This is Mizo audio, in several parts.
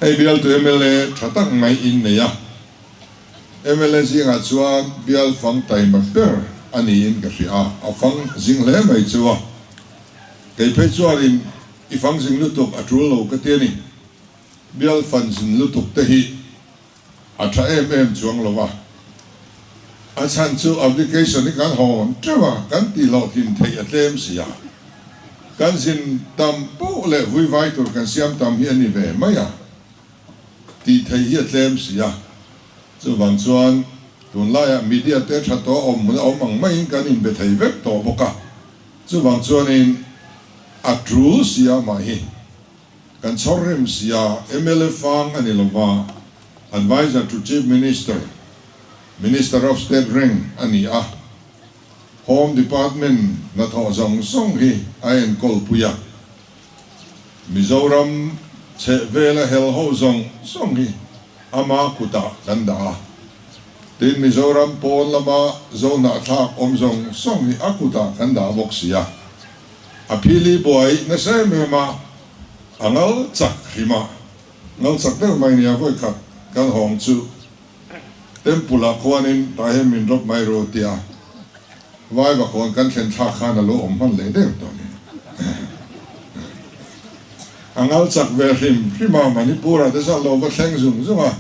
Hei bialtu mla tha tak mai in nei a, mla zingah chuan bial fang taima ber a niin ka hria a, a fang zing hle mai chu a. Kei phei chuanin i fang zing lutuk a tul lo ka ti a ni. Bial fan zin lutuk te hi a tha em em chuang lo a, a chhan chu application hi kan hawn teuh a, kan tih hlawhtlin theih a tlem si a, kan zin tam poh leh vui vai tur kan siam tam hi a ni ve mai a, tih theih hi a tlem si a, chuvang chuan tunlaiah media te tha tawh awm hmun a awm ang maiin kan inbe thei vek tawh bawk a, chuvang chuanin a tul si a mah hi. Kan chhawr rem sia, mla fang a ni lova, Adviser to Chief Minister, Minister of State rank a ni a, Home Department hnathawh zawng zawng hi a enkawl pui a, Mizoram chhehvela hel ho zawng zawng hi ama kutah kan dah a, tin Mizoram pawn lama zohnahthlak awm zawng zawng hi a kutah kan dah bawk si a. A phili buai nasa em em a, a ngal chak hrim a, ngal chak deuh mai nia vawikhat kan hawng chu Temple ah khuanin tah hian min drop mai ru tia Vaiva khawn kan thlen thlak khan a lo awm hman leh deuh tawh ni. A ngal chak ve hrim hrim a, Manipur ah te chuan lo va thleng zung zung a,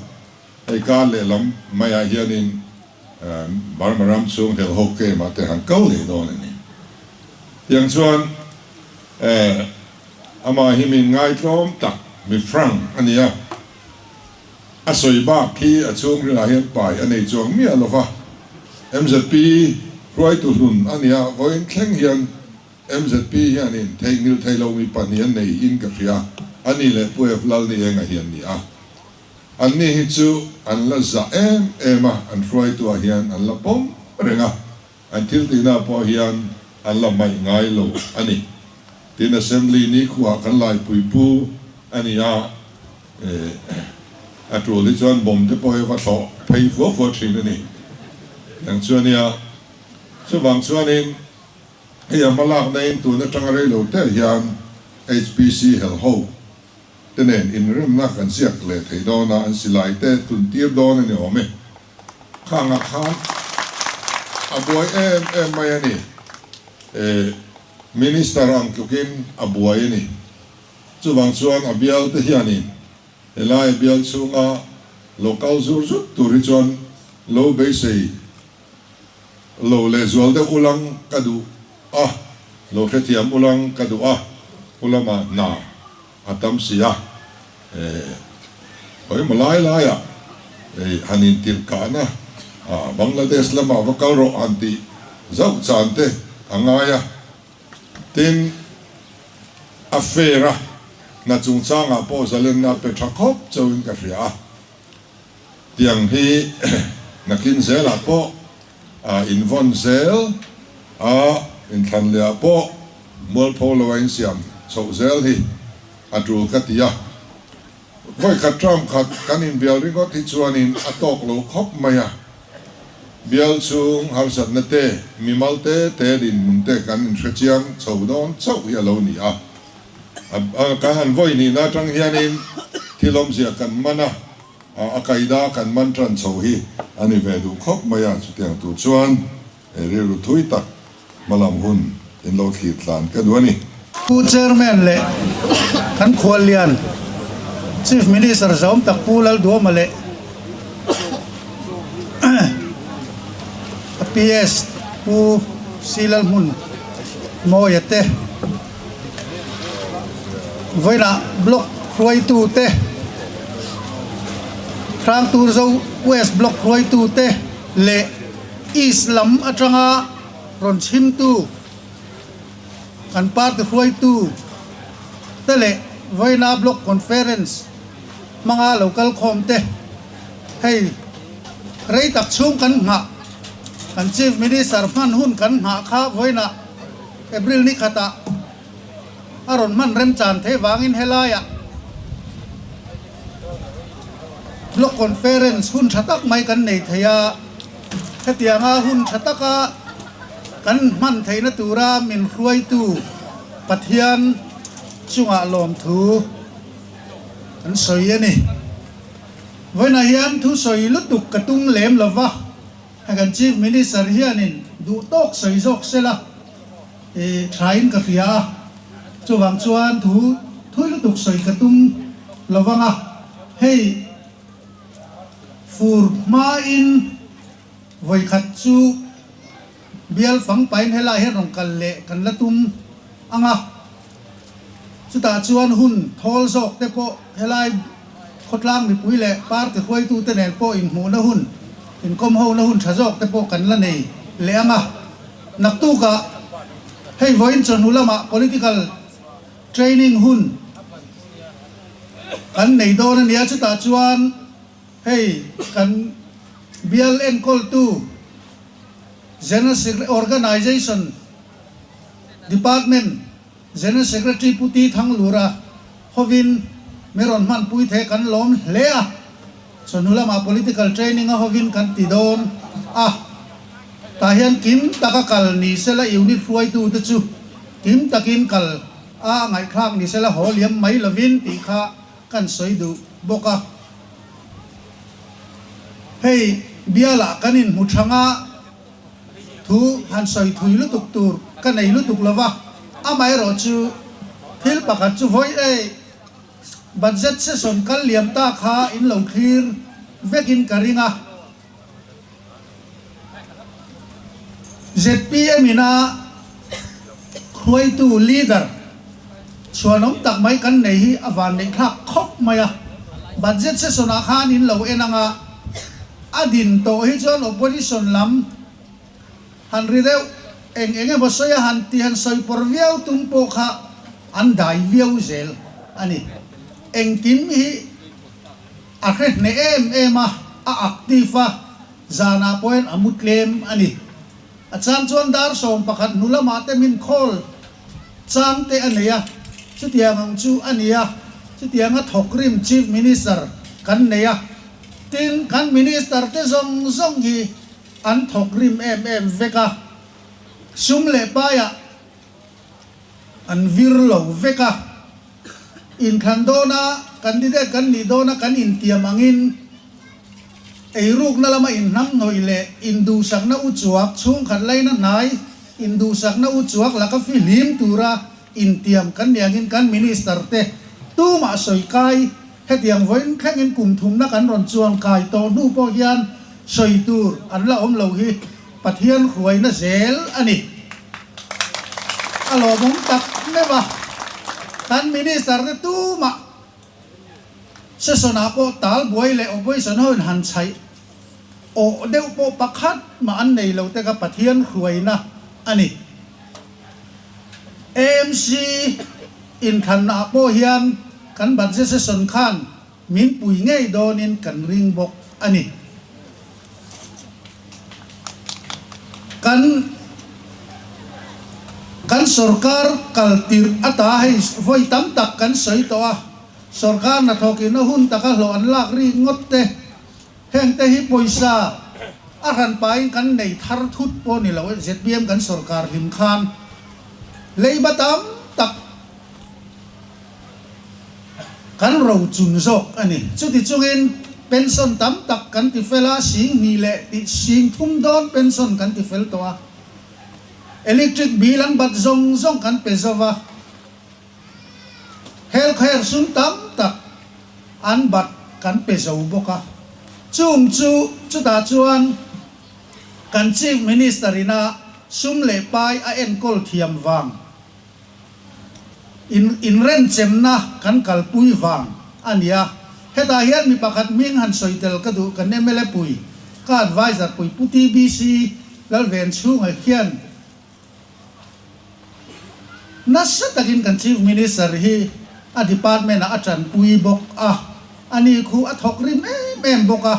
hei kar lehlam maiah hianin Burma ram chhung hel ho camp ah te han kal leh dawn a ni. Tiang chuan amah hi min ngaitlawm tak mi frank a ni a, a sawi bak khi a chhungrilah hian pai a nei chuang miah lo va, MZP hruaitu hlun a ni a, vawiin thleng hian MZP hianin theihnghilh thei lo mi pahnih an nei in ka hria, a ni leh Pu F Lalnienga hi an ni a. Anni hi chu an la zah em em a, an hruaituah hian an la pawm reng a, an thil tihna pawh hian an la hmaih ngai lo a ni. Tin, Assembly nikhuah kan laipui pu a ni a, a tul hi chuan bomb te pawh hi va thlawh phei fua fua thin a ni. Tiang chu a nia. Chuvang chuanin hei a hmalakna in tun atanga reilo te hian HPC helho te nen inremna kan ziak leh thei dawn a, an silai te tun tir dawn a ni awm e. Khangah khan a buai em em mai a ni. E, Minister ang tlukin a buai a ni. Chuvang chuan a bial te hianin helai a bial chhunga lo kal zur zut tur hi chuan lo beisei lo lehzual deuh ulang ka duh a, lo hrethiam ulang ka duh a, u lamah hna a tam si a, khawimaw lai laiah han intirh kahna Bangladesh lamah va kal rawh han tih zauh chan te a ngai a, tin a fair a, hna chungchangah pawh zalenna pe tha khawp chauhin ka hria a. Tiang hi nakin zelah pawh a invawn zel a, inthlan lehah pawh mualpho lo a insiam chhoh zel hi a tul ka ti a. Vawikhat term khat kan inbial ringawt hi chuanin a tawk lo khawp mai a, bial chhung harsatna te, mimal te te dinhmun te kan inhrechiang chho dawn chauh hi a lo ni a. Kan han vawi nihna atang hianin thil awmzia kan man a, a kaida kan man tan chho hi a ni ve duh khawp mai a, chutiang tur chuan rilru thui tak hmalam hun in lo thlir tlan ka duh a ni. Pu Chairman leh kan khuallian Chief Minister Zawm tak Pu Lalduama leh PS Pu Silalhmun Mawia te, Vawilah Block hruaitute, Hrangturzo West Block hruaitute leh East lam atanga rawn chhimtu kan party hruaitu te leh Vawilah Block Conference hmanga lo kal khawm te hei rei tak chhung kan nghah kan Chief Minister hman hun kan nghah kha vawilah April ni khatah a rawn hman remchan theih vangin helaiah Block Conference hun tha tak mai kan nei thei a, hetianga hun tha taka kan hman theihna tura min hruaitu Pathian chungah lawmthu. kan sawi a ni. Vawiinah hian thu sawi lutuk ka tum lem lo va, hei kan Chief Minister hianin duh tawk sawi zawk sela i thain ka hria a, chuvang chuan thu thui lutuk sawi ka tum lo vang a, hei fur hmain vawikhat chu Bial fang pain helai hian rawn kal leh kan la tum ang a, chutah chuan hun thawl zawk te pawh helai khawtlang mipui leh party hruaitute nen pawh inhmuhna hun, inkawm hona hun tha zawk te pawh kan la nei leh ang a. Naktukah hei vawiin chawhnu lamah political training hun kan nei dawn a nia, chutah chuan hei kan bial enkawltu, General Secretary Organization Department General Secretary Pu Ti Thanglura hovin mi rawn hmanpui the kan lawm hle a, chawhnu lamah Political Training a hovin kan ti dawn a, tah hian kim taka kal ni sela unit hruaitute chu kim takin kal a ngaihthlak ni sela haw liam mai lovin tih kha kan sawi duh bawk a. Hei bialah kan inhmu thang a, thu han sawi thui lutuk tur ka nei lutuk lo va, amaherawh chu thil pakhat chu vawi e, budget session kal liam ta kha in lo thlir vekin ka ring a. Zpm ina hruaitu, leader, chhuanawm tak mai kan nei hi a van neih thlak khawp mai a. Budget session ah khan in lo en anga a din tawh hi chuan opposition lam han ri deuh eng eng emaw sawi a han ti han sawi pawr viau tum pawh kha an dai viau zel a ni. Engkim hi. A hre hneh em em a, a active a, zanah pawhin a mu tlem a ni. A chang chuan dar 11 hnu lamah te min call chang te a nei a, chutiang ang chu a ni a, chutianga thawk rim Chief Minister kan nei a, tin kan Minister te zawng zawng hi an thawk rim em em vek a, sum leh paiah an vir lo vek a. Inthlan dawna candidate kan nih dawna kan intiam angin eirukna lama inhnamhnawih leh induhsakna uchuak chhungkhat laina hnai induhsakna uchuak laka fihlim tura intiam kan nih angin kan Minister te tumah sawi kai hetiang vawiin thlengin kum thumna kan rawn chuan kai tawh hnu pawh hian sawi tur an la awm lo hi Pathian hruaina zel a ni. A lawmawm tak meuh a, kan Minister te tumah session ah pawh tal buai leh opposition ho in han chhaih awh deuh pawh pakhat mah an nei lo te kha Pathian hruaina a ni. AMC inthlanna ah pawh hian kan budget session khan Min pui ngei dawnin kan ring bawk a ni. Kan kan sorkar kal tirh ata hei vawi tam tak kan sawi tawh a, sorkar hnathawkin a hun taka hlawh an lak rik ngawt te, heng te hi pawisa a hran pahin kan nei thar thut pawh ni lo e, zpm kan sorkar hlim khan leiba tam tak, Kan ro chun zawk a ni. Chuti chungin pension tam tak kan ti fel a, 2000 leh tih 3000 dawn pension kan ti fel tawh a. Electric bill an bat zawng zawng kan pe zo va, health care sum tam tak an bat kan pe zo bawk a. Chung chu chutah chuan kan Chief Minister ina sum leh pai a enkawl thiam vang. In inrenchemna kan kalpui vang a ni a, hetah hian mi pakhat hming han sawi tel ka duh, kan mla pui, ka adviser pui Pu TBC Lalvenchhunga hian nasa takin kan Chief Minister hi a department ah a tanpui bawk a, ani khu a thawk rim em em bawk a,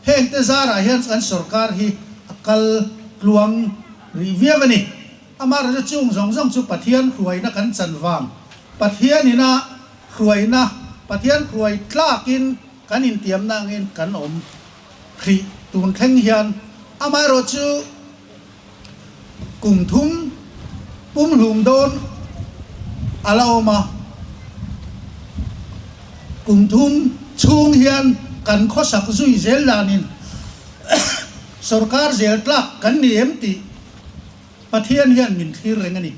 hengte zarah hian kan sorkar hi a kal tluang rih viau a ni. Amaherawhchu chung zawng zawng chu Pathian hruaina kan chan vang, Pathian ina hruaina, Pathian hruai tlakin kan intiamna angin kan awm hrih tun thleng hian. Amaherawhchu kum thum pumhlum dawn a la awm a. Kum thum chhung hian kan khawsak zui zel danin sorkar zel tlak kan ni em tih Pathian hian min thlir reng a ni.